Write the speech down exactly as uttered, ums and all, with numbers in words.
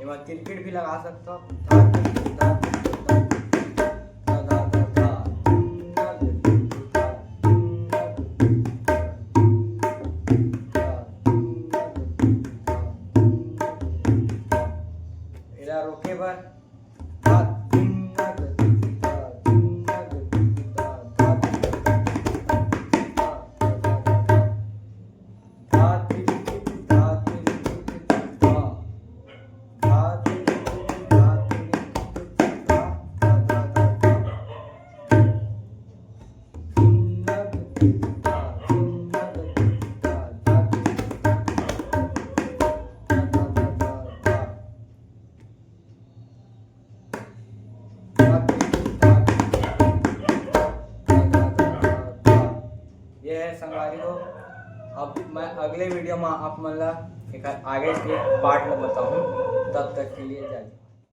एमा तिरकिट भी लगा सकथव। धा, धा, धा, धा, धा, धा, धा, धा, धा, धा, धा। एला रोके बर धा, धिन, धा, धिन, धा, धा, धा, धा। ये है संगवारी हो। अब मैं अगले वीडियो में आप मन ला एकर आगे के पार्ट में बताहूँ। तब तक के लिए जय।